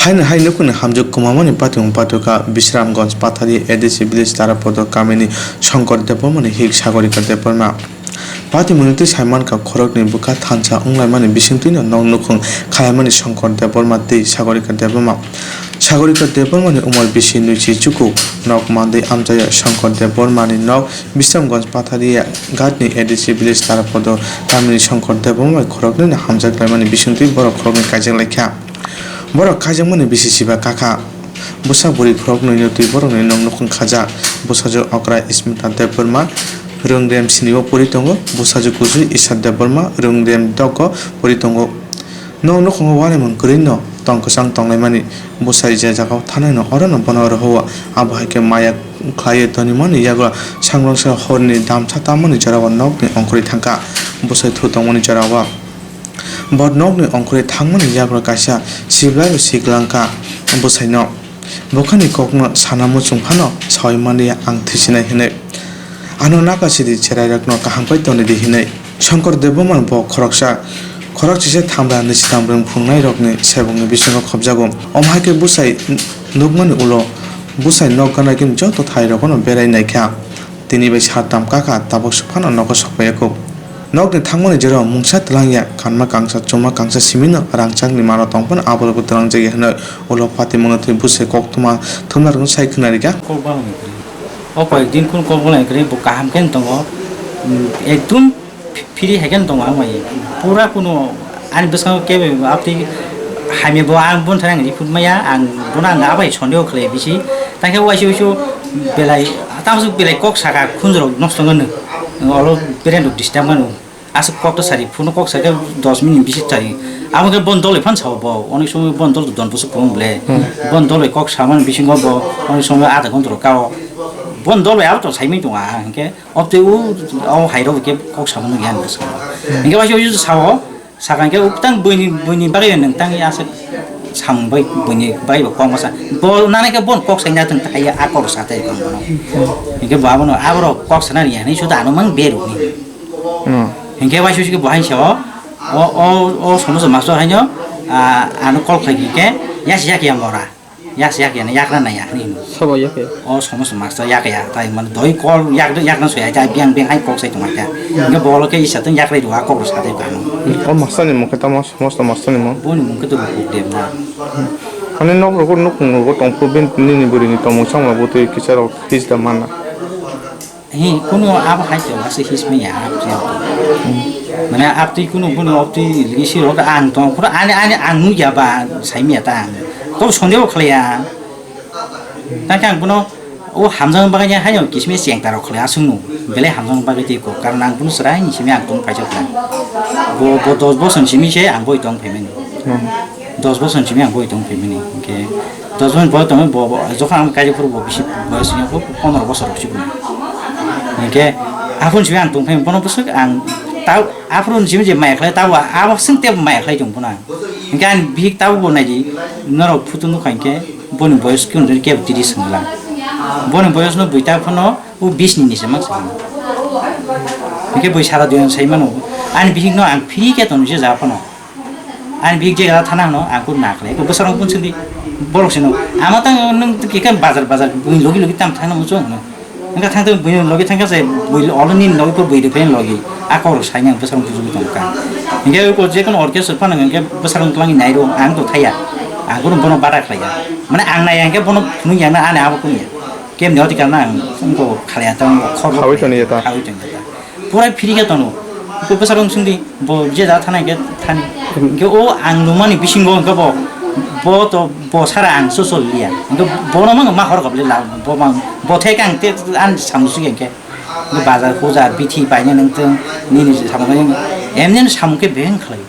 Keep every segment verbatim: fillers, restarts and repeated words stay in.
Haino hai nukhungni hamjwk kwmamani patimung patukha Bisramganj Pathari A D C village Tarapodo kamini Shankar Debbarmani hik Sagorika Debbarma. Patimungni twi saimankha khoroknwi bwkha thansa wnglaimani bisingtwino nok nukhung khalaimani Shankar Debbarma tei Sagorika Debbarma. Sagorika Debbarmani umor bisi nwichi chuku nok mandwi amchaio Shankar Debbarmani nok Bisramganj Patharia Ghatni A D C village Tarapodo kamini Shankar Debbarma bai khoroknwino hamjak laimani bisingtwi borok khoroknwi kaijak laikha. Borok kaijakmani bisi siba kakha. Bwsa bwrwi khoroknwino twi borokni nok nukhung khajak. Bwsajwk okra Smita Debbarma rwngrem sinibo pori tongo. Bwsajwk kuchuk Isha Debbarma rwngrem dogo pori tongo. Nok nukhungo uanaimung kwrwino tong kwchang tonglaimani. Bwsai je jagao thangnai no orono bono rohoro. Abo hai khe maya khlaiwi tonimani yago sangrongsa horni damsa tammani jorao nokni ongkhorwi thangkha. Bwsai thu tongmani jorao. Bo nokni ongkhorwi thangmani yago kaisa siblaibo siklangkha bwsaino. Bwkhani kokno sana muchung phano saui manliya ang thisinai hinwi. Ano naka sidi cherairokno kaham khe tonidi hinwi. Shankar Debbarma bo khoroksa, khoroksisa thamra nisi thamrwng phungnairokni sebokni bisingo khopjago. Omo hai khe bwsai nukmani ulo bwsai nok gana khe joto thairogono berai naikha. Tini bai sar tam kaka tabuk phano nogo sokpaiyaku. Nokni thangmani jora mungsa twlangya, kanma kangsa, chuma kangsa simino rangchakni mano tong phano aborokbo twlangjagya hwnwi ulo patimungno thwi bwsai koktwma thumnarokno sai khwnarikha. Kokbangni kwrwi. O koyek din khun kokbangni kwrwi bo kaham khe tongo. Ekdum Free hai khe tongo ang bai. Pura kunu ani bwskango kebo abtwi hamya bo ang boni thani ang report maya, ang bono ang abai sondeho khlai bisi. Tangkhe waisa waisa belai, tamo belai kok saka khunjurok nosto wngmano. Olo brain rok disturb wngmano. Aswk kok to sari, phone kok sakhe dos minute bisi sari. Abo khe bon dol phano sao bo. Onek somoy bon dol don bwswk kwbang ble. Hmm. Bon dol kok samani bisingo bo onek somoy adha ghonta rok kao. Bon dol abo to saimani tongo ang hinkhe. Obtwi o, o hai rok khe kok samano yang bwskango. Hinkhe waisa waisa sao, saka hinkhe o tang buini, buini bagwi nwng tang ya aswk samung bai buini bagwi bo kok masa. Bo nana khe bon kok sai na thung thai ya a kok sa thai kok bono. Hinkhe bo abono aborok kok sana ni ya hinwi suda ano mang beru ni. Hmm. Hinkhe waisa waisa khe bo hai sao, o, o, o somoso master haino, ah, ano call khai khe ya si ya khe ya mora. Yak, yak, yak, yakna nai, yakni hino. Sabo yak ya? O somoso master yak ya, tai man doi kol yak, yakna soya, tai biang, biang hai kok sai tongma kya. Hingke bolo ke isa tong yak rai dua kok sa tai kano. O master ni mung khe tamo, somoso master ni mung? Boni mung khe to Rupok Debna. Ani nok rok, nok mung rok tong pro bin nini buri ni tomung chang ma butui kisa rok his da mana. Hi, kunu abo hai se wase hismaya, abtwi abtwi. Mane abtwi kunu, kunu abtwi ligi siro ka ang tong, kunu ani, ani ang nukya ba, saimaya ta ang. Kok sondeho khlaiya. Tangkhe ang bono, o hamjakma bagwi haino kisme cheng tarok khlai aswkno. Belai hamjakma bagwi tei kok, karon ang bono chwrai ni simi ang tong paijak kha. Bo, bo dos bosor ni simi se ang boi tong phaimani. Hmm. Dos bosor ni simi ang boi tong phaimani. Hinkhe dos bosor ni boi tongwi bo, bo, jokhon ang kaisa phuru bo bisi boyos wngya kho, pondro bosor rok chukmani. Hinkhe aphuru simi ang tong phaimani, bono bwswk ang ta, aphuru simi je maya khlai, tabo abo swng tebo maya khlai tong bono ang. Hinkhe ani bihik tabukbo naidi, norok photo nukha hinkhe boni boyos khe hwnwi kebo tiri swngla. Boni boyosno bui ta phano o bis ni nise mang swngla. Hinkhe bui sara dui sai mano. Ani bihikno ang free khe tonwi se ja phano. Ani bihik je thana hwno, ang kok na khlai. Bwsarok bun swngdi, borok sino. Ama tang nwng khe bazar bazar bui logi logi tam thangna muchung hwno. Wngkha thang thang buini logi thangkha se, bui olo nini logi, bui rwphani logi. A kok rok saini ang bwsarok buju tongkha. Hinkhe ko je kono orchestra phano hinkhe bwsarok twlangwi nairo, ang to thaya. Ang bono bono bada khlaiya. Mane ang naiya hinkhe bono phunukya na ani abo kunya. Kemni oti karna ang wngko khalaiya ta, wngko khor rok khawi toniya ta. Khawi toniya ta. Pura free khe tono. Ko bwsarok swngdi, bo je jaga thana hinkhe thani. Hinkhe o ang numani bisingo hinkhe bo, bo to, bo sara ang so so liya. Hinkhe bono mang ma hor kable la, bo mang, bo thai kang te an samung sui hinkhe. Hinkhe bazar puja bithi paina nang tong, nini samung khe, emni samung khe beng khlai.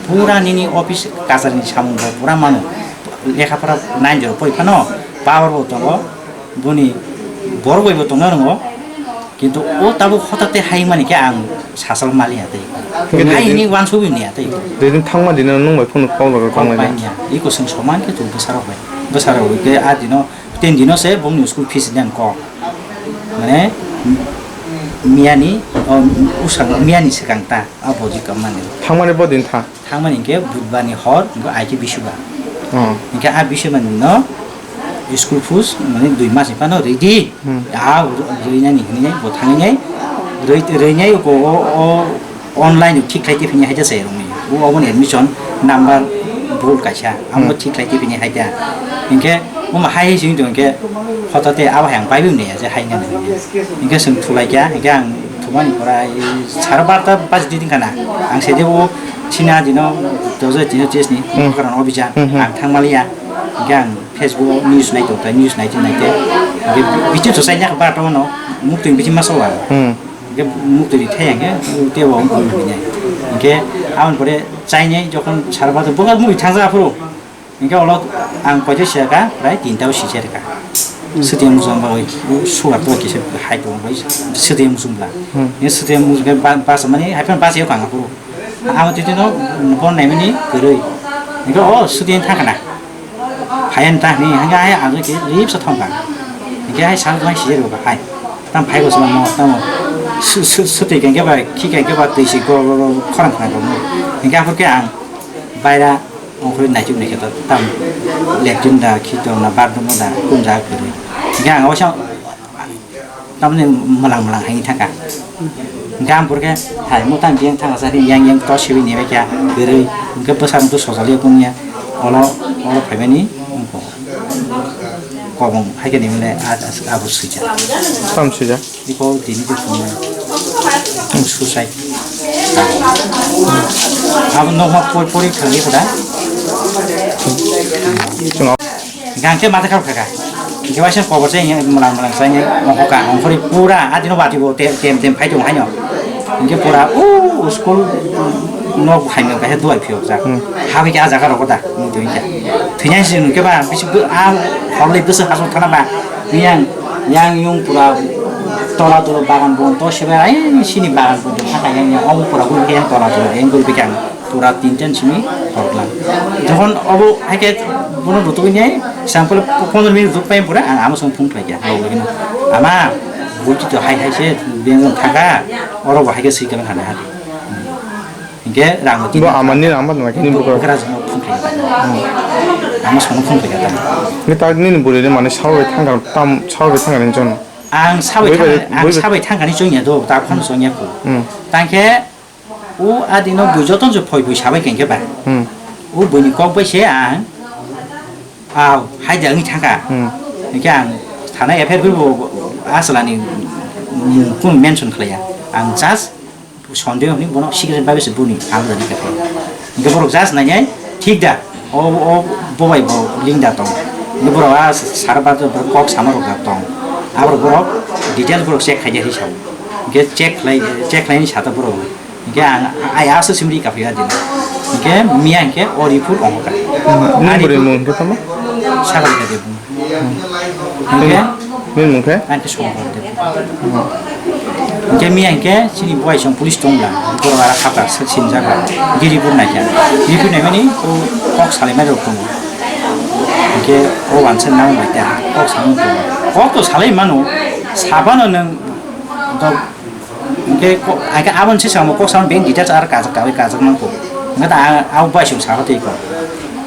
Pura nini office kachari ni samung bo pura mano. Lekha pora nine jora poi phano, power bo tongo. Boni borok bai bo tongna rwngo, kintu o tabuk hotate hai mani khe ang sachal maliya tei. Kintu hai hini uansugwi niya tei. Jedin thangma dino nwng bai phone call rok Call tonglai pai na. Niya. Iko chwng soman khe tu bwsarok bai. Bwsarok bai khe a dino, tin dino se bongni school fees ni ang kok. Mane, miyani, o, usang, miyani swkang ta, a boji kammani. Thangmani bodin tha. Thangmani hinkhe budbar ni hor, hinkhe ai khe bisubar. Hmm. Hinkhe a bising mani no school fees mani dui mas ni phano ridi. Hmm. A rwinani hinwi bo thangwi nai rwi, rwinai ko o, o online thik khlai tiphini haida sai rwngwi. O obo ni admission number bul kaisa. Amo Hmm. thik khlai tiphini haida. Hinkhe omo hai hai sing tong hinkhe photo te abo hai ang bai bai ne ya je hai nani. Hinkhe sing thulai kya hinkhe ang thumani pora sara barta baj di din kana. Ang se de o sina dino dojo tino ches ni Hmm. karon obija Hmm, hmm. ang thang maliya. Hinkhe ang Facebook o news nai tong tai, news nai tong nai te. Hinkhe bichi to sai nya ba to no muk twi bichi ma so wa. Hmm. Hinkhe muk twi thai hinkhe te wa ko ni. Hinkhe aboni pore chai nai jokhon sara ba to boga mui thang ja phuru. Hinkhe olo ang koito siya ka, prai tinta o sija rika. Hmm. Swtwi mujung ba oi, sugar to kisa hai tong bai, swtwi mujung bla. Hmm. Ni swtwi mujung ba, ba sa mani, hai phan ba sa yo kang phuru. Ang twi twi no bon nai mani kwrwi. Hinkhe o swtwi thang kana. Phayan ta ni hanga hai ang ke rip sa thong ka. Ke hai sal mai si ro ka hai. Tam phai go sa mo tam mo. Su, su, su te ke ba ki ke ba te si go go go khorang khorang go. Ke aphur ke ang baira ongkhori nai chuk ne ke tam. Leptin da ki to na bar do da kun da ke. Ke ang o sa tamni mlang mlang hai thangka. Gam purke hai mutang jeng thang sa yang yang to siwi ni kya gere ke bwsang tu sojali kun ya olo olo phaimani kobong hai ke ni mole abo sija. Tam sija. Iko dini tu pun susai. Abo no ma pori pori khangi kuda. Chungo. Gangte mata khar khaka. Hinkhe waisa kobor se hinkhe mlang mlang sai hinkhe ongkha ka, ongkhorwi pura adino bati bo te-, tem tem phai tongo haino. Hinkhe pura o school nok haino kaisa duai phiyok jak. Hmm. Habwi khe a jaga rogo da, mui twi khe. Thwinai se hinkhe ba bisi bo a horlai bwswk hasuk thana ba. Yang, yang yung pura tola tola bagan bon to sebe ai sini bagan bon thaka yang yang omo pura gul khe yang tola tola yang gul bikang. Pura tinten simi horoklang. Jokhon obo hai khe bono rutugwi nai, sample pondro minute rutugwi pura ang ama song phone khlai kha, log logino. Ama, buti to hai hai se, beng thaka, oro bo hai khe swi khe hana hadi. Hinkhe rang bo ama ni rang bo nai khe ni bukra. Bukra jono phone khlai kha. Ama song phone khlai kha. Ni ta ni buri ni mane sawi thangkar tam sawi thangkar ni jon. Ang sawi thangkar, ang sawi thangkar ni jon ya do, ta phone song ya ko. Hmm. Tangkhe O adino bui joto se phoi phoi sabai khe ba. Hmm. O buini kok bai se ang, aw, hai da wngwi thangkha. Hmm. Hinkhe ang thana F I R bo asalani mung kunu mention khlaiya. Ang just sondeho hwnwi bono secret bai se buni ang jani khe. Hinkhe borok just nainai thik da. O, o, bo bai bo link da tong. Hinkhe borok a sar ba kok sama rok da tong. Aborok borok details borok check khaidi hi sao. Hinkhe check khlai, check khlaini sata borok. Hinkhe ang ai aswk simi rika phaiya dino. Hinkhe miya hinkhe o report ongkha. Nini bwrwi mung hinkhe tamo? Sakal khe de bung. Hinkhe nini mung khe? Ang khe songkar de. Hinkhe miya hinkhe chini buai song police tongla. Borok ara khata sinjak la. Hinkhe report naikha. Report naimani o kok salaimani rok tongo. Hinkhe o wansa nang bai ta kok salaimani tongo. Kok to salai mano. Sabano nwng Hinkhe ko-, hinkhe aboni sisamo kok samani bank details aro kajak kawi kajak nang kok. Hinkhe ta ang, ang bai song sabo tei kok.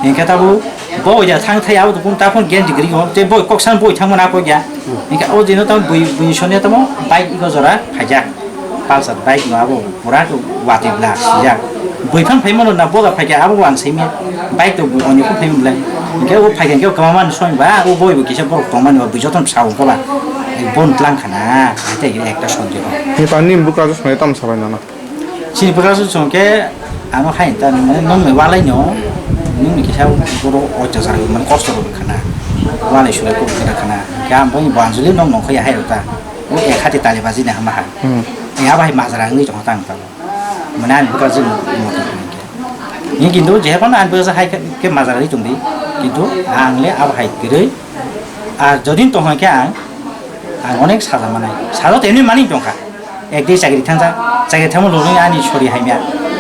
Hinkhe tabo bo oida thang thai abo kun ta phone gen degree ko, tei boi kok sam boi thang mana kok ya. Hinkhe o dino tamo bui, bui sonya tamo bike iko jora phaijak. Pulsar bike no abo pura watwi bla sijak. Bui phang phai mano na boda phaikha abo ang saimya. Bike to bui oni phang phai mano le. Hinkhe o phaikha hinkhe kama man song ba o boi bo kisa borok tong mani ba bui joto sa ko ba. Bon tlang khana, ate ekta sonde ho. Ni tani bukra jo sonai tam sabai nana. Chini bukra jo song ke ano hai ta nong me walai no. Nong ni kisa boro ocha jar man kosto ro khana. Walai sulai ko khana khana. Ga am boi banjuli nong nong khaya hai ta. O ek hati tali baji na hama ha. Hmm. Ya bai majra ngi jong tang ta. Mane ani bwkha jwng motor hwnwi khe. Ni kintu jephano ani bwkha hai khe majra ri tongdi. Kintu ang le abo hai kwrwi. Ar jodi tong hwn khe ang, ang onek saja manai. Saja to emni mani tongkha. Ekdi chakri thangsa, chakri thangma logoi ani sori haimya.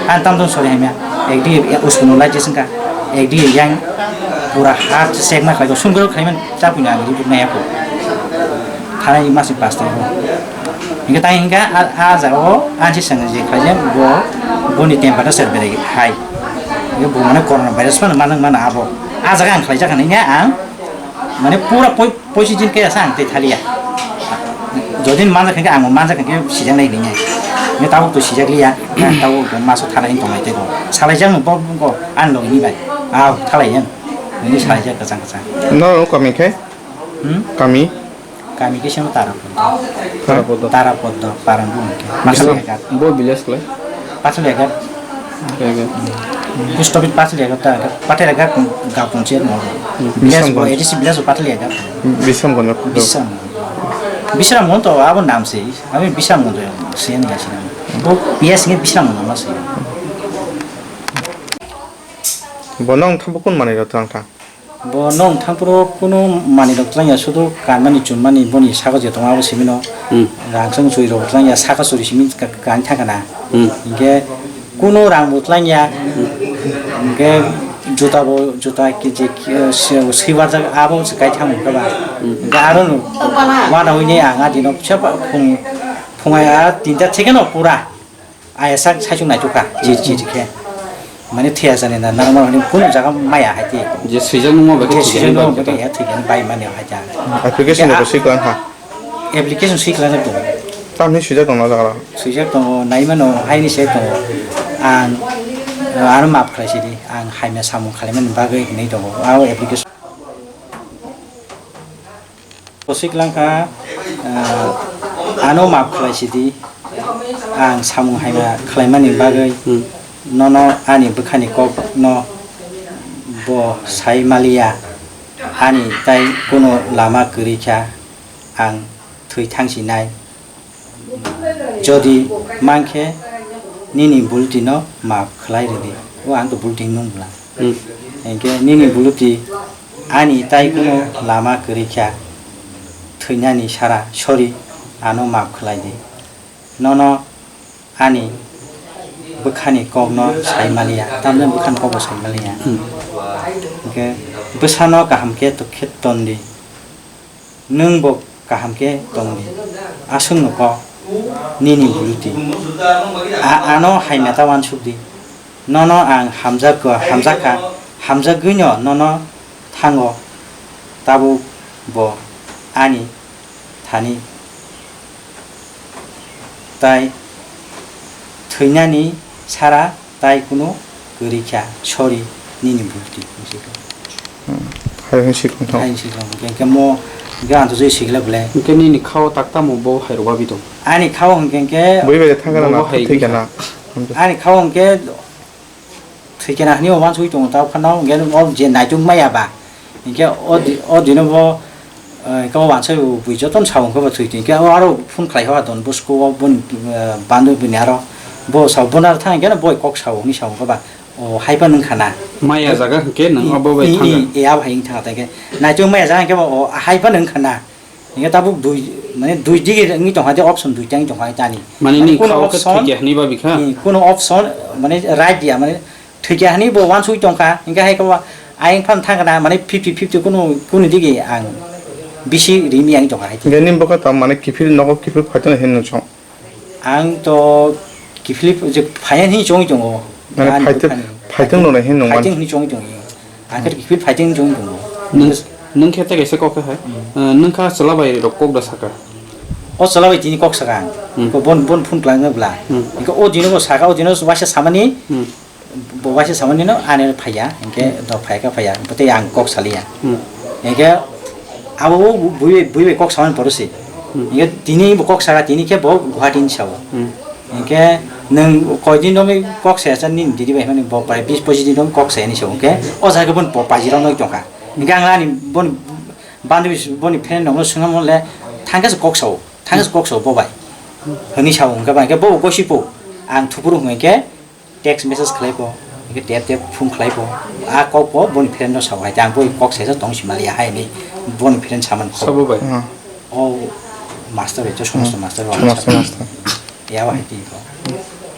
Ani tamtong sori haimya. Ekdi uskuno lai jesengkha. Ekdi yang pura hat sekma khlai sungkro khlaiman chapuni ani ripik naya ko. Thanai masing pastor ko. Hinkhe tang hinkhe a, a jaga o ansi seng je khlaijak bo, boni temper no ser berai hai. Hinkhe bo mane corona virus phano manang mana abo. Ah jaga ang khlaijak hinwi ang mane pura poi-, poichi din kaya sa ang tei thaliya. Jodin manjak hinke ang manjak hinke sijak nai hinwi. Ni tabuk to sijak liya, tabuk to maso thalai tong nai tei ko. Salai jang bo ko an lo ni bai. Aw thalai yang. Ni salai jak kachang kachang. No kami khe? Hmm? Kami? Kami khe sino Tarapoddo. Tarapoddo. Tarapoddo, Parangu hwnkhe. Bising-, Pathaliagat. Bo village khlai? Pathaliagat. Pathaliagat. Post office Pathaliagat ta, Pathaliagat ga punche no. Hmm. Village bo, Bisramganj. A D C village bo Pathaliagat. Bisramganj. Bisram. Bisramganj to abo nam se, ami Bisramganj to se ni asi nam. Bo P S nge Bisramganj ma se. Bono wng thabu kun manwi rw twlang thang? Bo nwng thangphuru kunu manwi rok twlangya, sudu kanmani chunmani boni saka je tongo abo simi no. Hmm. Rang chwng churi rok twlangya, saka churi simi ka-, kani thangkha na. Hmm. Hinkhe kunu rang bo twlangya. Hmm. Hinkhe juta bo, juta kiji, eh, swi-, swibarjak abo se kai thang kha ba. Hmm. Hinkhe aro no wana hwnwi ang adi no phung, phung ai a tinta thikeno pura. Aya sak saichung naichukha, jir jir khe. Mane thwiya jani na, normal hwnwi kunu jaga maya hai twi. Je swijak nungma bai khe Je thwiya swijak nungma bai khe thwiya bai mani hai ta. Application Khe bo a-, swi klang kha. Application swi klang tongo. Tamni swijak tongo jaga. Swijak tongo, nai mano, haini se tongo. Ang, ano maaf khlai sidi, ang haina samung khlaimani bagwi hinwi tongo. Ao application. Bwswk langkha, ah, ano maaf khlai sidi, ang samung haina khlaimani bagwi Hmm. nono ani bwkhani kokno bo sai maliya, ani tai kunu lama kwrwi kha, ang thwi thangsinai. Jodi mankhe nini bultino maaf khlai rwdi. O ang to bulti nung bwla. Hmm. Hinkhe nini buluti ani tai kunu lama kwrwi kha, thwinani sara, sorry, ano maaf khlai di. Nono ani bwkhani kokno sai maliya, tamni bwkhani kokbo sai maliya. Hmm. Hinkhe bwsano kaham khe to khe ton di. Nwng bo kaham khe tong di. Aswk no kok, nini buluti. A-, ano hai meta uansuk di. Nono ang hamjakgo, hamjakha, hamjakgwino nono thango, tabuk bo ani thani tai thwinani sara tai kunu kwrwi kha, sorry, nini buluti. Hmm. Hai hwn sikong thang. Hai sikong. Hingke mo, hingke ang to joi sikla bole. Hingke nini khao tak tamo bo hai rwbabi tong. Ani khao hingke hingke Bui bai thang kana bo na hai thwi kana. Ani khao hingke thwi kana hwnwi uansugwi tongo, tao phano hingke o je naituk maya ba. Hingke o di-, o dino bo, eh, hingke o uansai bo bui jotono sao hingke bo thwi thwi. Hingke o aro phone khlai ho Don Bosco o boni, eh, bandobini aro bo sao, bono aro thang hingke no boi kok sao hwnwi sao hingke ba. O hai phano wngkha na. Maya jaga hingke nang abo bai thangkha. I, i, i, abo hai wngkha na, hingke naituk maya jaga hingke bo o hai phano wngkha na. Hingke tabuk dui, mane dui digi wngwi tongkha, je option duita wngwi tongkha tani. Mane ni khao khe thwikya hwnwi ba bikha? Ni, kuno option, mane right ya, mane thwikya hwnwi bo uansugwi tongkha, hingke hai khe bo ayang phano thangkha na, mane fifty fifty kuno, kuno digi ang bisi rini yang tongkha hai. Hingke ni bokha tam mane kiphil nogo kiphil phaitano hinwi chong. Ang to kiphilwi je phaiya hinwi chongwi tongo. Mane ani phaitwng, bukhani. Phaitwng rwna hinwi nung Phaitwng mano. Hinwi chongwi tongo. Ang khe kiphilwi phaitwng chongwi tongo. Nwng, nwng khe tei kaisa kok khe hai. Hmm. Eh, nwng kha chwla bai rok kok da saka. O chwla bai tini kok saka ang. Hmm. Ko bon, bon phone klang bla. Hmm. Ko o dino bo saka, o dino waisa samani. Hmm. Bo waisa samani no ani phaiya, hingke Hmm. do phaika phaiya, bwtwi ang kok saliya. Hmm. Hingke abo bo bui, bui bai kok samani poro se. Hmm. Hingke tini bo kok saka, tini khe bo Guwahati ni sao. Hmm. Hingke nwng koi din romwi kok saya chan nini didi bai hwnwi bo prai bis pochis din romwi kok saya ni sao. Hingke o jaga bon bo paji romwi tongkha. Hingke ang ani bon bandwi boni friend rokno swngna mo le thangkhe se kok sao, thangkhe se kok sao bo bai. Hwnwi sao hingke bai hingke bo gosi po ang thupuru hingke text message khlai bo, hingke tep tep phone khlai bo, a kok bo boni friend no sao hai, ang boi kok saijak tong si maliya hai hinwi boni friend samani kok. Sabo bai. Hmm. O master bai, to somosto Hmm. master bai. Somosto master. Ya, wahai twi ko.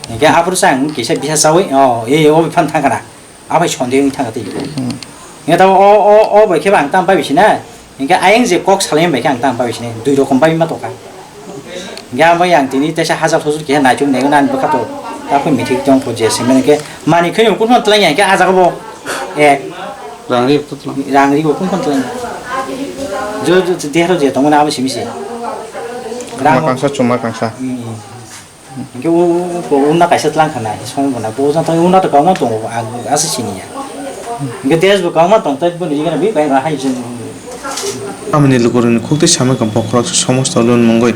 Hingke aphuru sa ang kisa bisa chawi, o, e, o, phan thang kana. Abai sonde wng thang twi. Hmm. Hingke tamo o, o, o bai khe ba ang tam bai bisi na. Hingke ayang je kok salai bai khe ang tam bai bisi na. Dui rokom bai ma tokha. Hingke ang bai ang tini tesa hajar hojor khe naichung nai nang bwkha to. Ta khoi mithik tong ko je simi hingke mani khe kun man tlai hingke a jaga bo. Ek. Rang ri to tlang. Rang ri bo kun kun tlang. Jo, jo, je haro je tongmani abo simi se. Rang Chuma kangsa, chuma kangsa. Hmm. Hingke o, o, o, unna kaisa tlang khana, song bona, bo jang tong unna to kangma tongo, ang asa sini ya. Hingke des bo kangma tong, tai bo ni gana bi bai ra hai jeng. Kamini lukurokni khukti samai kha bokhorok somosto lun mungwi,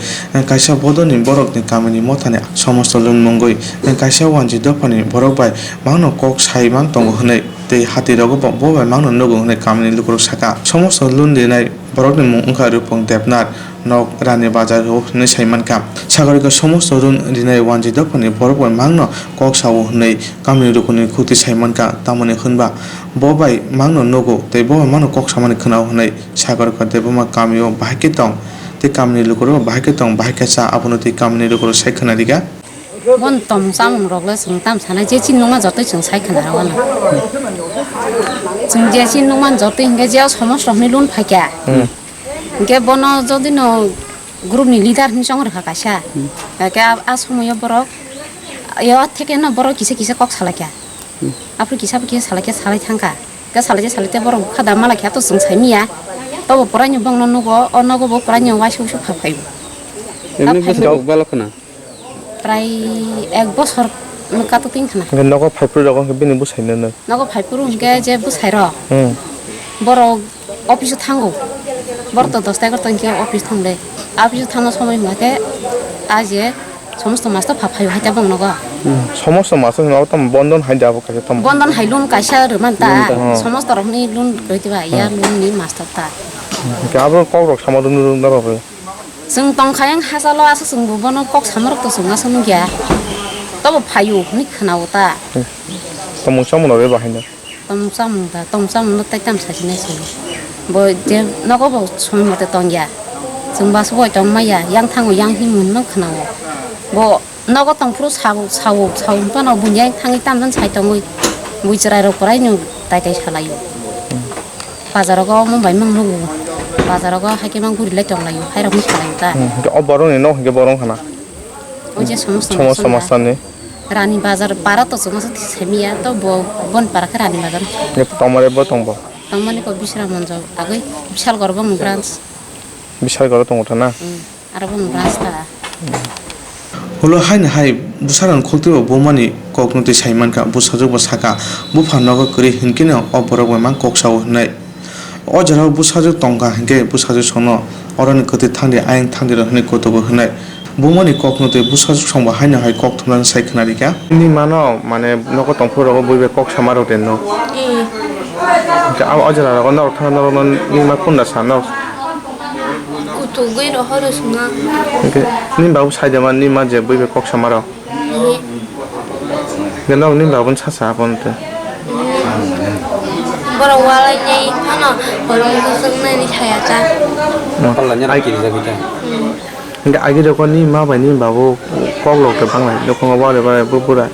kaisa bodolni borokni kamini mothani somosto lun mungwi, kaisa wanji dophani borok bai mangno kok sai man tongo hwnwi, tei hatirogo bo, bo bai mangno nugo hwnwi kamini lukurok sakha. Somosto lun rinai borokni mung wngkha Rupong Debnath, nok Rani Bazar o hwnwi sai mankha. Sagarika somosto lun rinai wanji dophani borok bai mangno kok sao hwnwi kamini lukurokni khukti sai mankha, tamoni hwnba bo bai mangno nugo tei bo bai mangno kok samani khwnao hwnwi. Sagarika Debbarma kamio bahai khe tong, tei kamini lukurok bahai khe tong, bahai khe cha, abono tei kamini lukurok sai khwna rikha. Bon tong chamung rok le chwng tam sanai, je chini nungma jotoi chwng sai khwna rw ano. Chwng je chini nungma jotoi hinkhe je o somosto rok hinwi lun phaikha. Hmm. Hinkhe bono jodi no group ni leader hinwi chong rwkha kaisa. Hmm. Hinkhe a, a somoyo borok yo theke no borok kisa kisa kok salaikha. Hmm. Aphuru kisa kisa salaikha, salai thangkha. Khe salai je salai te borok bwkha da malai khe to chwng sai miya. Tobo puraino bongno nugo, o nogo bo puraino waisa usu kha phaio. Emni Kha bwswk phaio. Rok balok khna? Prai ek bosor nwkha to tin khna. Hwnkhe nogo phaiphuru rok hwnkhe bini bwsai no no? Nogo phaiphuru hwnkhe je bwsai rok. Hmm. Borok office o thango. Borok to dos ta egarota hwnkhe office thang le. Office o thangma somoi hwnkha khe a je Somosto master pha phaio hai tabang nogo. Hmm, somosto master no tam bondon hai dabo kaisa tam. Bondon hai loan kaisa rwman ta. Loan ta, hmm. Somosto rok ni loan rwitiba ya, hmm, loan ni master ta. Hwnkhe abo kok rok sama rwng rwng daro bo. Chwng tongkha yang hachalo aswk chwng bo bono kok sama rok to chwng aswk nukya. Tobo phaio hwnwi khwnao ta. Hmm. Tamo chamo no re bahai no. Tong chamung da, tong chamung no tai tam sajinai se. Bo je nogo bo somoi mote tong ya. Chwng baso bai tong maya, yang thango yang himung no khwnao. Bo nogo tong phuru sao, sao, sao phano bunya yang thangwi tam jan sai tongwi. Bui chwrai rok puraino tai tai salaio. Bazar rogo mung bai mung nugo. Bazar rogo hai khe mang guri lai tong laio, hai rok ni salaio ta. Hmm, o borok ni nok hwnkhe borok hana. O je somosto somosto master ni. Rani Bazar para to chwngno se semiya to bo bon para khe Rani Bazar. Ye tomare bo tong bo. Tongmani ko Bisram Monjo agoi Bishalgor bong branch. Bishalgor tongo thana. Hmm. Aro bong branch ta. Ulo haino hai bwsarokni khultwi bo bumani kokno twi sai mankha, bwsajwk bo sakha, "Bupha nogo kwrwi hinkhe no o borok bai mang kok sao," hwnwi. O jorao bwsajwk tongkha hinkhe bwsajwk songno, "Oroni kwtwi thangdi, ayang thangdi rw," hwnwi kutugo hwnwi. Bumani kokno twi bwsajwk songbo haino hai kok thumnani sai khwnarikha. Nini mano mane nogo tongphuru rogo bui bai kok sama rw de no? Ee. Hwnkhe abo o jora rogo norok thangna norokno nini ma kunda sa norok? Kutugwi rohoro swngo. Hwnkhe nini babu sai de man nini ma je bui bai kok sama rw? Ee. Hwnkhe norok nini babuni sacha abono tei? Borok walai nai phano borok mokol soknani saya ta. Mokol lainai ai kirijagwi ta. Hmm. Hwnkhe agi rokoni ma bai nini babu koklok khe banglai nukhungo bare bare bo bura.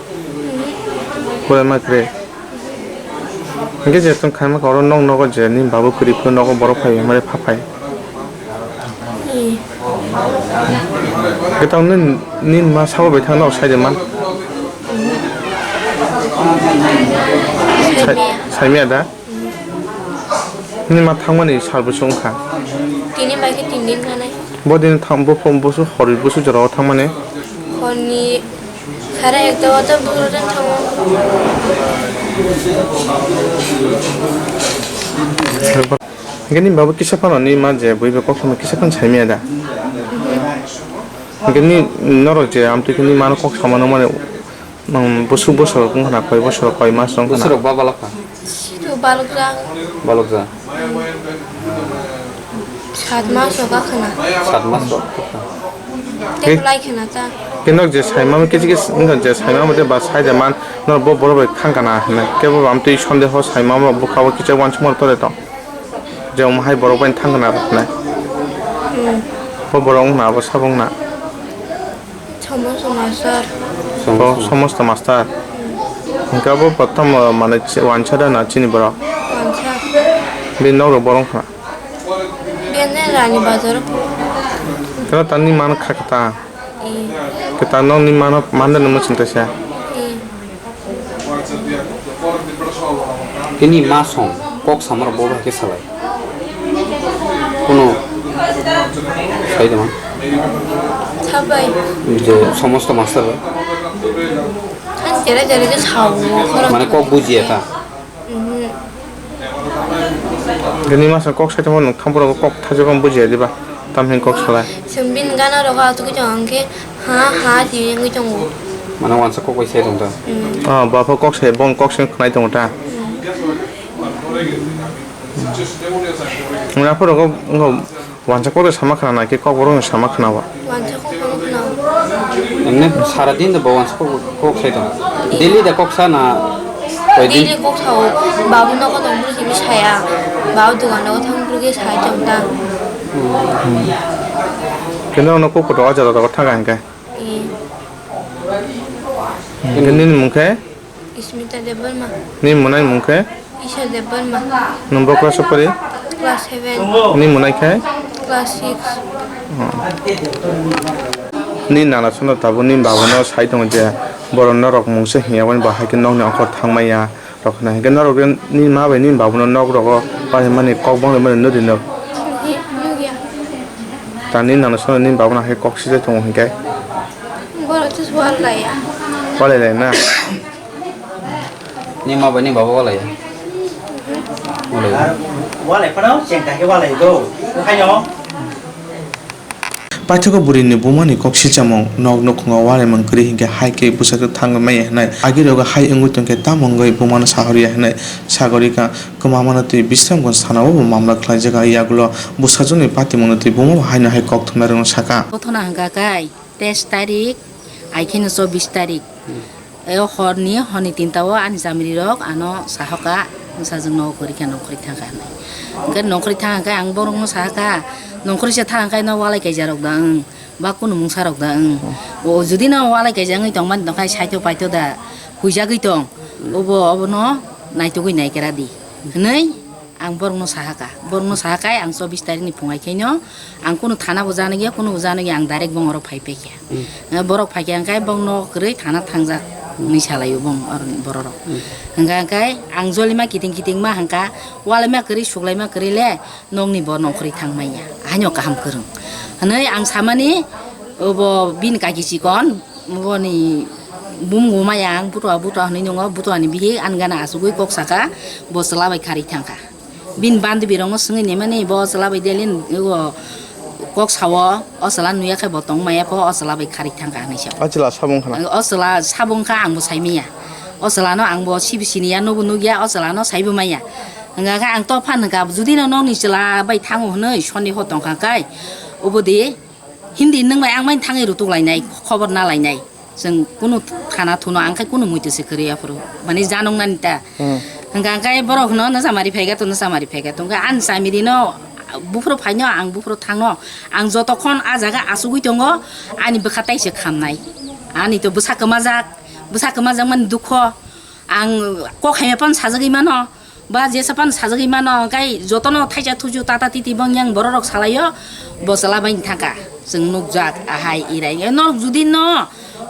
Bura ma kre. Hwnkhe je chwng khaima kha oro nok nogo je nini babu kwrwi phuru nogo borok phai hwnmani pha phai. Ee. Kwtal nini, nini ma sabo bai thang nok sai de man. Sai, saimaya da? Nini ma thangmani sal bwswk wngkha? Tini bai khe tin din thanai. Bo din thang, bo phone bwswk hor bwswk jorao thangmani? Horni sare ekta o to bwswk thango. Hwnkhe nini babu kisa phano nini ma je bui bai kok sama kisa phano saimaya da? Hwnkhe nini norok je amtwi khe nini mano kok sama nangmani? Nang bwswk bwswk wng khna, koi bwswk, koi mas wng khna? Bwswk ba balok kha? Sito balok jak. Balok jak. Sat mas rok wng khna. Sat mas rok wng khna. Tei kwlai khna ta. Khe nok je saimano kisi kisi wngkha je saimano de ba sai de man, norok bo borok bai thang kana hwnwi. Kebo amtwi sondeho saimano bwkha o kicha uansukmano tore tong. Je omo hai borok bai thang kana rw hwnwi. Hmm. Bo borok wng khna, abo sabo wng khna. Somosto master. Bo somosto master. Hwnkhe abo prothom, uh, mane chi-, wansa da na chini borok? Wansa. Bini nok rok borok wngkha? Bini Rani Bazar. Khe tani mano kha khe ta? Ee. Khe ta nokni mano manda nungma chwng kaisa? Ee. Bini ma song? Kok samar bo bai khe salai. Kuno sai dama. Sabai. Je somosto master bai. Kan jera jera je sao khorang. Mane kok bujiya ta. Mhm. Gini masa kok sai tamo nuk thampura kok thajo kam bujiya diba. Tamhin kok salai. Sembin gana roga tu kujang ke ha ha ti yang kujang. Mane wansa kok bai sai dong ta. Hmm. Ah, bapha kok sai bon kok sing khnai tong ta. Hmm. Wngya phuru kok, wngkha wansa kok sama khna nai khe kok borok ni sama khna ba. Wansa kok sama khna. Emne sara din da ba wansa kok, kok sai tong. Daily da kok sa na koi din? Daily kok sao. Babu no ko tong bru simi saya. Babu dukan no thang bru ke sai tong ta. Keno no kok ko aja da thang ka hingka. Eh. Keno ni mung khe? Ismita Debbarma. Ni mwnai mung khe? Isha Debbarma. Nwng bo class o pori? Class seven. Ni mwnai khe? Class six. Hmm. Ni nana sono tabuk ni babu no sai tongo je borok norok mungsa hinya bai bahai khe nokni ongkhor thangmaya rok hwnna hinkhe norok ni ma bai ni babu no nok rogo paimani kok banglaimani nw rinw. Nukya. Tani nana sono ni babu no hai kok sijak tongo hinkhe. Borok to swal laiya. Walai lai na? Ni ma bai ni baba walai ya? Walai ya. Walai phano cheng kha khe walai do. Bwkhaino. Paithago bwrwini bumani kok sichamung, nok nukhungo walaimung kwrwi hinkhe hai khe bwsajwk thangwi maya hwnwi. Agirogo hai wngwi tongkhe tamo wngwi bumano sahorya hwnwi sagorika. Kwmamano twi Bisramganj thanao bo mamla khlaijak. Yagulo bwsajwkni patimungno twi bumabo haino hai kok thumnai rwngno sakha. Gothona hwnkha kai. Teis tarik, ai khe no chobbish tarik. Hmm. E horni, horni tinta o ani chamiri rok ano sahoka, bwsajwk nogo kwrwi kha, nongkhorwi thang kha hinwi. Hwnkhe nongkhorwi thang khe ang borok no sahoka, nongkhorwi se thang khe no walai kaisa rok da wng, ba kunu mungsa rok da wng. Hmm. O jodi no walai kaisa wngwi tong mani tong khe saito paito da huijagwi tong, hmm, obo, obo no naitugwi nai khe ra di hinwi. Ang borokno saha kha, borokno saha khe ang chobbish tarikni phungai khaino ang kunu thana bo janagya, kunu bo janagya, ang direct bong oro phai paikha. Hmm. Eh, borok phaikha hwnkhe bongno kwrwi thana thangjak, hmm, hinwi salaio bong oro bororok. Hmm. Hwnkha hwnkhe ang jolima kiting kiting ma hwnkha, walaima kwrwi, suklaima kwrwi le nokni bo nongkhorwi thang manya, haino kaham kwrwng hinwi ang samani, obo bini kaki chikon, boni bumung maya ang butua butua hinwi nungo, butuani bihik ani gana achugwi kok saka, bo chwla bai kharwi thangkha. Bini bandwbirokno swngwi naimani, bo chwla bai delin, o, kok sao, o chwla nuya khe bo tong maya pho, o chwla bai kharwi thangkha hinwi sao. O chwla sabo wngkha na? O chwla sabo wngkha, ang bo sai manya. O chwlano ang bo sibo siniya, nubo nukya, o chwlano saibo manya. Hwnkha khe ang to phan hwnkha, jodi no nokni chwla bai thango hinwi sondeho tongkha khe, obodi Hindi nwng bai ang bai thangwi rutuk lainai, khobor na lainai. Chwng kunu thana thuno ang khai kunu muitu se kwrwi aphuru. Mani janong nani ta. Hmm. Hwnkha ang khai borok hwno, "Nwsa mari phaiga to, nwsa mari phaiga to." Hwnkha ani chamiri no buphuru phaino, ang buphuru thangno. Ang jotokhon a jaga achugwi tongo, ani bwkha taise khamnai. Ani to bwsa kwmajak, bwsa kwmajak mani dukho. Ang kok hamya phano sajagwi mano, ba jesa phano sajagwi mano, hwnkhe jotono thaisa thuju tata titi bong yang bororok salaio, bo chwla bai thangkha. Chwng nukjak, ahai irai. Norok judi no,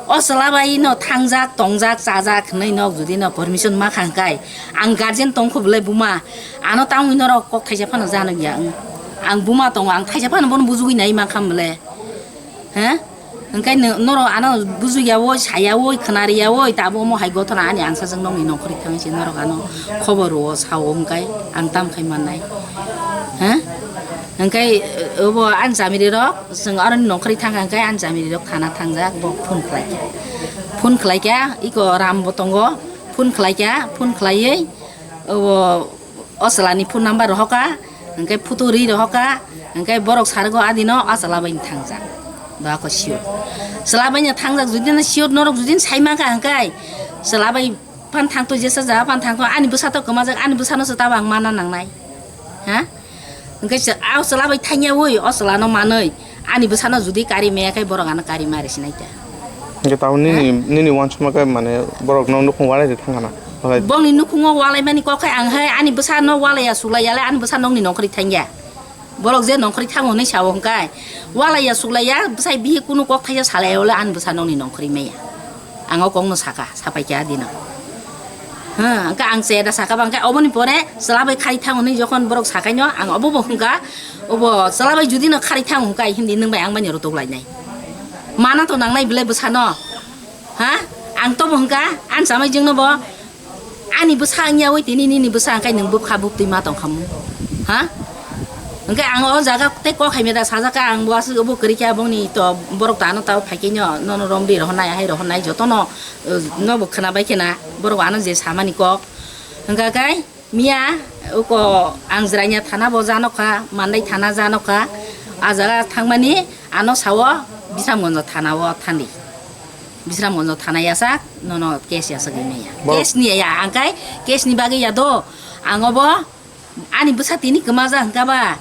o chwla bai no thangjak, tongjak, chajak hwnwi nok judi no permission ma kha hwnkhe, ang guardian tongkho bwlai buma, ano tangwi norok kok thaisa phano janok ya. Ang buma tongo, ang thaisa phano bono bujugwi nai mankha bwle. He? Hwnkhe no-, norok ano bujuyawoi, sayawoi, khwnariyawoi, tabuk omo hai gothona ani angsajwk nokni nongkhorwi thangwi se norok ano khobor rwo, sao hwnkhe ang tamo khai mannai? He? Hwnkhe, obo ani chamiri rok, chwng aroni nongkhorwi thangkha hwnkhe ani chamiri rok thana thangjak, bo phone khlaikha. Phone khlaikha, iko Ram bo tongo, phone khlaikha, phone khlaiwi, obo, O chwlani phone number rohokha, hwnkhe photo rwi rohokha, hwnkhe borok sargo adino o chwla bai thangjak. Doa kho sure. Chwla bai no thangjak, judi no sure norok judi no sai mankha hwnkhe, chwla bai phan thangto jesa jaga phan thangto, ani bwsa to kwmajak, ani bwsano se tabo ang mana nangnai. Ha? Hwnkhe se, a chwla bai thangya oi, o chwlano manwi. Ani bwsano judi kari maya khe borok ano kari mari sinai ta. Hwnkhe tabuk nini, ha? Nini uansukma khe mane borok no nukhung walai de thangkha na? Walai. Bongni nukhungo walaimani kok khe ang hai ani bwsano walaiya suklaiyale ani bwsa nokni nongkhorwi thangya. Borok je nongkhorwi thango hwnwi sao hwnkhe walaiya suklaiya bwsai bihik kunu kok thaisa salaiyawle ani bwsa nokni nongkhorwi maya. Ang o kokno sakha, sapaikha adino. Ha, hwnkhe ang chaya da saka ba, hwnkhe oboni pore chwla bai khari thang hwnwi jokhon borok sakaino, ang obo bo hwnkha, obo chwla bai judino khari thang hwnkha, hindi nwng bai ang bai ni rutuk lainai. Mana to nangnai belai bwsano. Ha? Ang to bo hwnkha, ang chamai jengno bo, ani bwsa wngya oi tini nini bwsa hwnkhe nwng bwkha buktwi ma tong khamu. Ha? Hwnkhe ang o jaga tei kok hai meda sajaka, ang bo aswk obo kwrwi khe aboni to borok to ano tao phaikhe no, nono romri rohornai, ahai rohornai jotono, eh, nobo khwnabai khena borok ano je samani kok. Hwnkha khe miya uko ang Jwraina thana bo janokha, Mandai thana janokha, a jaga thangmani ano sao Bisramganj thana o thandi. Bisramganj thana yasak, nono case yasak maya. Case ni ya, angkai case ni bagwi ya do, ang obo ani bwsa tini kwmaja hwnkha ba,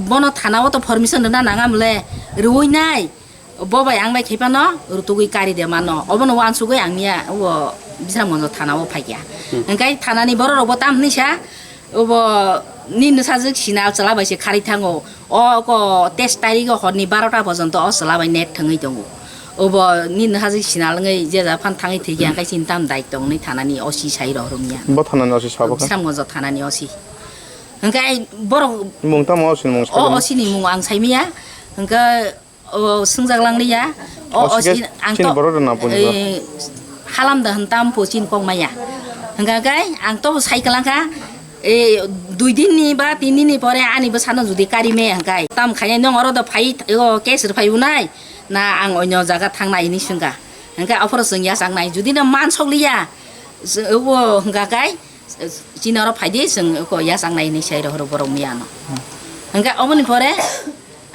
bono thana o to permission rwna nang amle, rwui nai. Bo bai ang bai khe phano rutugwi kari de mano. Obono uansugwi ang miya o Bisramganj thana o phaikha. Hmm. Hwnkhe thanani borok rok bo tam hinwi sa, obo ni nwsajwk sinal chwla bai se kharwi thango. O ko teis tarikh o horni barota porjonto o chwla bai net thwngwi tongo. Obo ni nwsajwk sinal wngwi je ja phan thangwi thwikha, hwnkhe chini tam daityo wngnai thanani O C sai rw rwngya. Bo thanani O C sabo kha? Bisramganj thanani O C. Hwnkhe ai borok mung tamo O C ni mung o sai mano? O C ni mung ang sai miya. Hwnkhe o swngjak lang liya. O, o, o, si, si, ang chini to, borok rok na boni ba? Eh, halam da hwn tam po chin kok maya. Hwnkha kai ang to sai kwlang kha, eh, dui din ni ba tin din ni pore ani bwsano judi kari me hwnkha tam khainai nong oro do phai, o case rw phai unai na ang onyo jaga thang nai hinwi swngkha. Hwnkha aphuru chwng yachak nai judi no man sok liya, o hwnkha kai, chini oro phai di, chwng eko yachak nai hinwi sai rw horo borok miya no. Hwnkhe oboni pore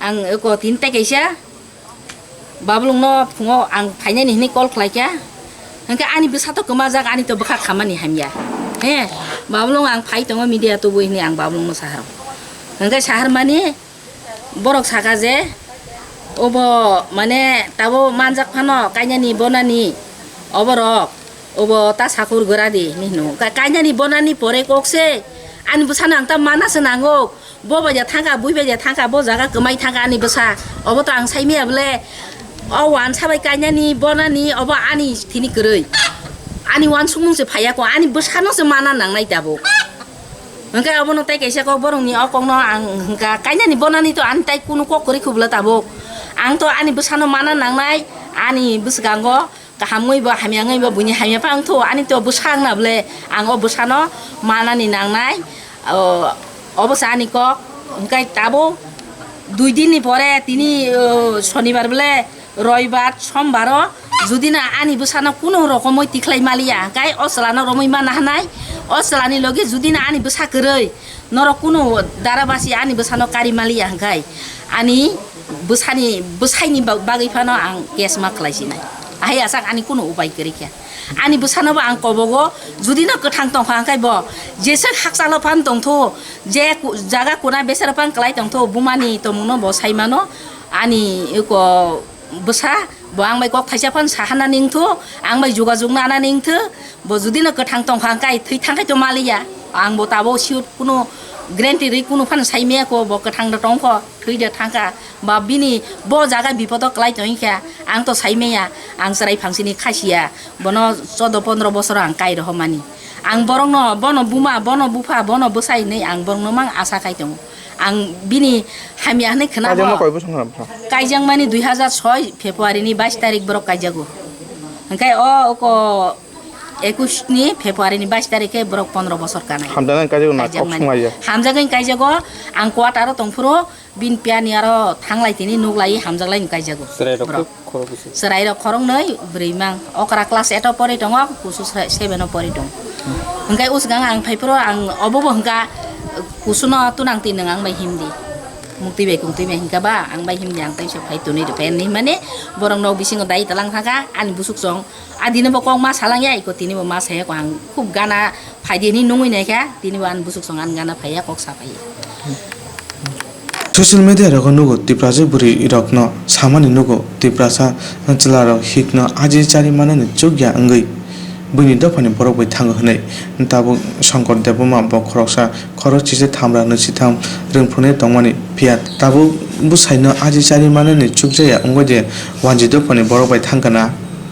ang eko tin tai kaisa Bablong no phungo ang phainani hinwi call khlai kha. Hwnkhe ani bwsa to kwmajak, ani to bwkha khamani hamya. He, Bablong ang phai tongo media tubui hinwi ang Bablong no sahar. Hwnkhe sahar mani borok saka je, obo mane tabo manjak phano kainani bonani oborok, obo ta sakur gora di hinwi hino. Ka-, kainani bonani pore kok se ani bwsano ang ta mana se nango. Bo bai ja thangkha, bui bai ja thangkha, bo jaga kwmai thangkha ani bwsa. Obo to ang sai maya bole, o uansa bai kainani bonani obo ani thini kwrwi. Ani uansukmung se phaiya ko, ani bwsano se mana nangnai tabuk. Hwnkhe obono tei kaisa kok borokni o kokno ang hwnkha, kainani bonani to ani tai kunu kok kwrwi khubla tabuk. Ang to ani bwsano mana nangnai, ani bwskango kaham wngwi bo hamya wngwi bo buini hamya phano wngthu, ani to bwsa wngna bole ang o bwsano manani nangnai. O, obo se ani kok. Hwnkhe tabuk dui din ni pore tini, o, sonibar bole roibar, sombaro judi na ani bwsano kunu rokomoi tikhlai maliya, hwnkhe o chwlano romwi mana hwnai, o chwlani logi judi na ani bwsa kwrwi norok kunu dara basi ani bwsano kari maliya, hwnkhe ani bwsani, bwsaini ba-, bagwi phano ang case ma khlai sinai. Ahai achak ani kunu upai kwrwi khe. Ani bwsano bo ang kobogo, judi no kwthang tongkha, hwnkhe bo jeswk hakchalo phano tongthu, je ku-, jaga kuna besero phano kwlai tongthu, bumani tongmungno bo sai mano, ani eko bwsa, bo ang bai kok thaisa phano saharna ningthu, ang bai jogajog nana ningthu, bo judi no kwthang tongkha, hwnkhe thwi thangkhai to maliya, ang bo tabuk sure kunu guarantee rwi kunu phano sai maya kho, bo kwthang da tongkho, thwi da thangkha, ba bini bo jaga bipodo kwlai tongkha, ang to sai maya, ang chwrai phangsini khasiya, bono chodo pondro bosor ang kai rohormani. Ang borokno, bono buma, bono bupha, bono bwsai hinwi ang borokno mang asa khai tongo. Ang bini hamya hwnwi khna Kaijakma bo. Koi bosong kha bwsa? Kaijakmani dui hazar soi February ni bais tarik borok kaijago. Hwnkhe o oko ekush ni February ni bais tarik khe borok pondro bosor kanai. Hamjaknai kaijago na kok Kaijakmani. Sung laiya? Hamjagwi kaijago, ang quarter o tongphuru bini piyani aro thanglai tini nuklai hamjaklai ni kaijago. Chwrai rok borok. Khe khorok bwswk? Chwrai rok khoroknwi bwrwi mang. Okra class eight o pori tongo, kusu sra-, seven o pori tongo. Hwnkhe usgang ang phaiphuru ang obobo hwnkha kusuno tunang twi nwng ang bai himdi. Muktwi bai kungtwi bai hwnkha ba ang bai himdi ang tei se phai tonwi rw phai hinwi himani borok nok bisingo dai tlang thangkha ani busuk chwng. Adino bo kok ma salang ya iko tini bo ma saya ko ang khub gana Phaidi hinwi nungwi naikha, tini bo ani busuk song ani gana phaiya, kok sa phaiya. Social media rogo nugo Tiprasa bwrwi rokno samani nugo Tiprasa chwla rok hikno aji chari manani chukya wngwi buini dophani borok bai thango hwnwi. Tabuk Shankar Debbarma bo khoroksa khorok chisa thamra nwi sitham rwngphunwi tongmani phiya tabuk bwsaino aji chari manani chukjaya wngwi de wanji dophani borok bai thangkha na.